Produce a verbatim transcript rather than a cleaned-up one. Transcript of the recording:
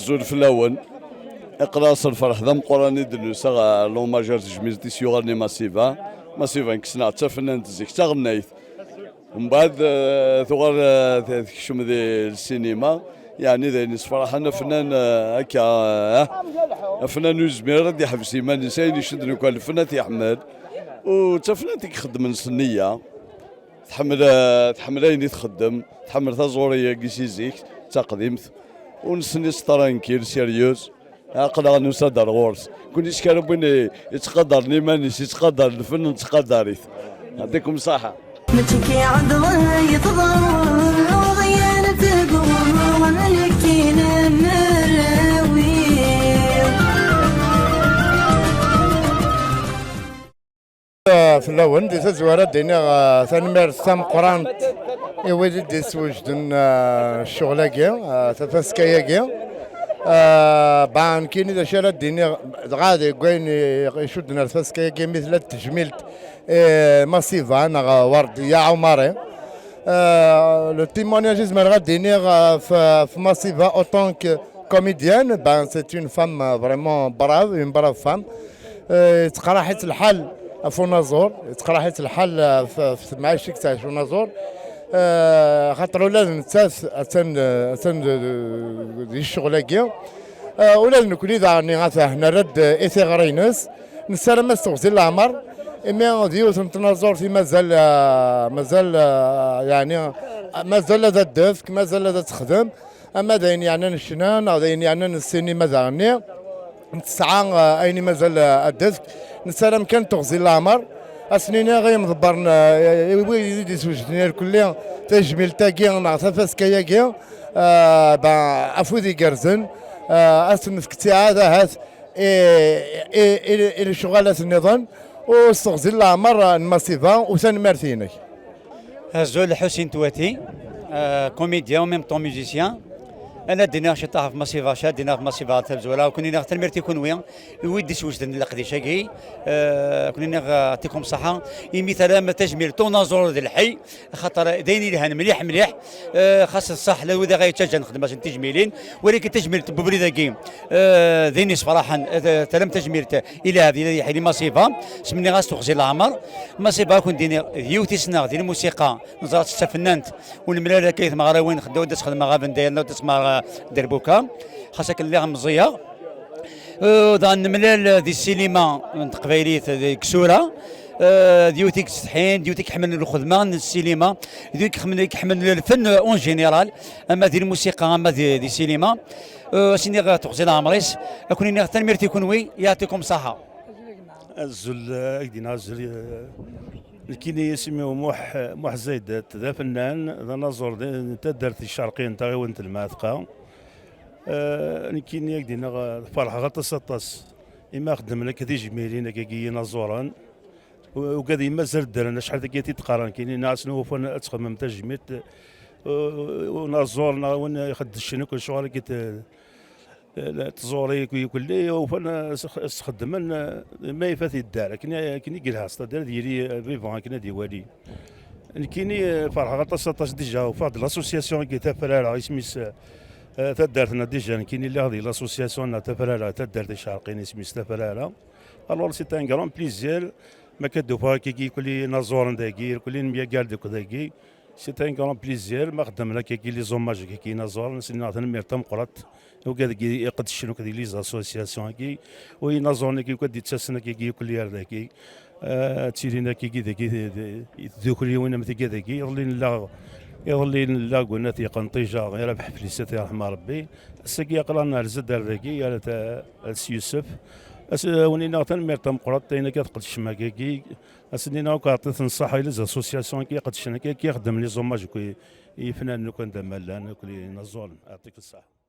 Azul fell-awen. Iqla-as lferḥ d ameqqran i d-nusa ɣer l'hommage ar tejmilt i s-yuɣalen i Masiva. Masiva nekk ssneɣ d tafennant zik d taɣennayt. Mbeɛd, eh, tuɣal, eh, t-, tekcem di lsinima. Yeɛni d ayen yessefraḥen afennan, eh, akka, eh, afennan ur yezmir ad d-iḥbes iman-is, ayen icudden akk lfen ad t-iḥemmel. U d tafennant i ixeddmen s nniya. Tḥemmel, eh, tḥemmel ayen i txeddem, tḥemmel taẓuri-agi si zik, d taqdimt. Ur nesni-tt tranquille, sérieuse. Aql-aɣ nusa-d ar ɣur-s. Kuni s kra n win i-, yettqadaren iman-is, yettqadar lfen, nettqadar-it. Yɛṭikum ṣṣaḥa. Mačči k-iɛeddel yeḍlem, uḍyan tegguɣ, nekkin mrawi. Fell-awen, di tazwara ad d-iniɣ, eh, tanemmirt tameqqrant i wid i d-yeswejden, eh, ccɣel-agi, eh, tafaska-agi. Eh, ba, nekkini d acu ara d-iniɣ, dɣa deg wayen i-, icudden ar tfaska-agi, mi tella tejmilt, eh, Masiva neɣ Werdiya Ɛumari. Eh, le témoignage i zemreɣ ad d-iniɣ, eh, f, f Masiva autant que comédienne, ben, c'est une femme, euh, vraiment brave, une brave femme. Euh, yettqerraḥ-itt lḥal ɣef unaẓur, yettqerraḥ-itt lḥal, euh, f, f temɛict i yettɛic unaẓur. Euh, xaṭer ula d nettat attan, euh, attan d, d, di ccɣel-agi. Euh, ula d nekkni daɣen ata nerra-d i tiɣri-ines. Nessaram ad s-teɣzi leɛmer, imi d yiwet n tnaẓurt i mazal, euh, mazal, euh, yeɛni, mazal ad d-tefk, mazal ad texdem. Ama d ayen yeɛnan ccna, neɣ d ayen yeɛnan ssinima daɣenni, tesɛa, eh, ayen i mazal, eh, ad d-tefk. Nessaram kan teɣzi n leɛmer. Ad sen-iniɣ i yimḍebbren, eh, i wid i d-iswejden irkelli tajmilt-agi neɣ tafaska-agi, eh, ben, afud igerrzen, eh, ad sen-nefk ttiɛad ahat i, i, i, i lecɣalat nniḍen, u s teɣzi n leɛmer n Masiva, u tanemmirt-inek. Azul Ḥusin Twati, euh, comédien en même temps musicien. Ad d-iniɣ ciṭṭaḥ ɣef Masiva, ad d-iniɣ ɣef Masiva ɣer tamezwara, ad ken-iniɣ tanemmirt i kunwi, i wid d-iswejden leqdic-agi, euh, ad ken-iniɣ, euh, yɛṭikum ṣṣeḥḥa, imi terram tajmilt unaẓur d lḥi, axaṭer d ayen yelhan mliḥ, mliḥ, euh, xas d ṣṣeḥ, llan wid i ɣ-yettaǧǧan xedmen-asen tijmilin, walakin tajmilt n ubrid-agi, euh, d ayen yessefraḥen, euh, terram tajmilt i lɛebd, i lḥi, i Masiva, s-menniɣ-as teɣzi n leɛmer. Masiva, ad ken-d-iniɣ, d yiwet i ssneɣ di lmusiqa, neẓra-tt d tafennant, u nemlal akka i tmeɣriwin, xeddaw ad as-xedmeɣ abendayer, ad as-xedmeɣ, eh, derbuka, xas akken lliɣ meẓẓiyeɣ. Eh, daɣen nemlal di ssinima n teqbaylit deg Sura, eh, d yiwet i yettsetḥin, d yiwet i iḥemmlen lxedma n ssinima, d yiwet i iḥemmlen, i iḥemmlen lfen en général, ama di lmusiqa, ama di, di ssinima. Eh, ad s-iniɣ teɣzi n leɛmer-is, ad ken-iniɣ tanemmirt i kunwi, yɛṭikum ṣṣeḥḥa. Azul, eh, ak-d-iniɣ azul, eh, nekkini isem-iw Muḥ, Muḥ Zaydat, d afennan, d anaẓur di, n taddart Icerqiyen n taɣiwant n Lmeɛtqa. Eh, nekkini ak-d-iniɣ, eh, ferḥeɣ aṭas, aṭas. Imi xeddmen akka tijmilin, akkagi inaẓuren. U-, ugad mazal ddren acḥal tagi i t-id-qqaren, kini nniɣ-asen ufan ad txedmem tajmilt, eh, unaẓur, neɣ win ixeddcen akk lecɣal-agi t-, la, tẓuri, kulli, ufan, eh, s-, s-, xeddmen, eh, ma ifat yeddar, akken, akken i yelha, c'est-à-dire ad yili, eh, vivant, akken ad iwali. Nekkini, eh, ferḥeɣ aṭas, aṭas, déjà, ufiɣ-d l'association-agi Tafrara, isem-is, eh, taddart-nneɣ, déjà, nekkini lliɣ di l'association-nneɣ Tafrara, taddart Icerqiyen, isem-is Tafrara. Alors, c'est un grand plaisir, ma akka d-ufiɣ akkagi kulli inaẓuren dagi, kulli nemyagar deg dagi. C'est un grand plaisir, ma xeddmen akkagi les hommages akkagi inaẓuren, s-nniɣ tanemmirt tameqqrant. Ugad-agi iqeddcen akk di les associations-agi, u inaẓuren-agi akk ad d-ittasen akkagi akk ar dagi. Ah, ttilin akkagi dagi, di, di, di tdukliwin am tigi dagi. Iḍelli nella, iḍelli nella deg unat Iqenṭija, i Rabeḥ Flisat, yerḥem Rebbi. Ass-agi aql-aɣ nerza-d ar dagi, ar ta-, ar At Yusef. As-, wen-iniɣ tanemmirt tameqqrant, ayen akka tqeddcem akkagi. As-iniɣ akk aɛṭit n ṣṣaḥa i les associations-agi iqeddcen akkagi, ixeddmen les hommages akk i, i yifnanen akk anda ma llan, akk inaẓuren. Aɛṭik ṣṣaḥa.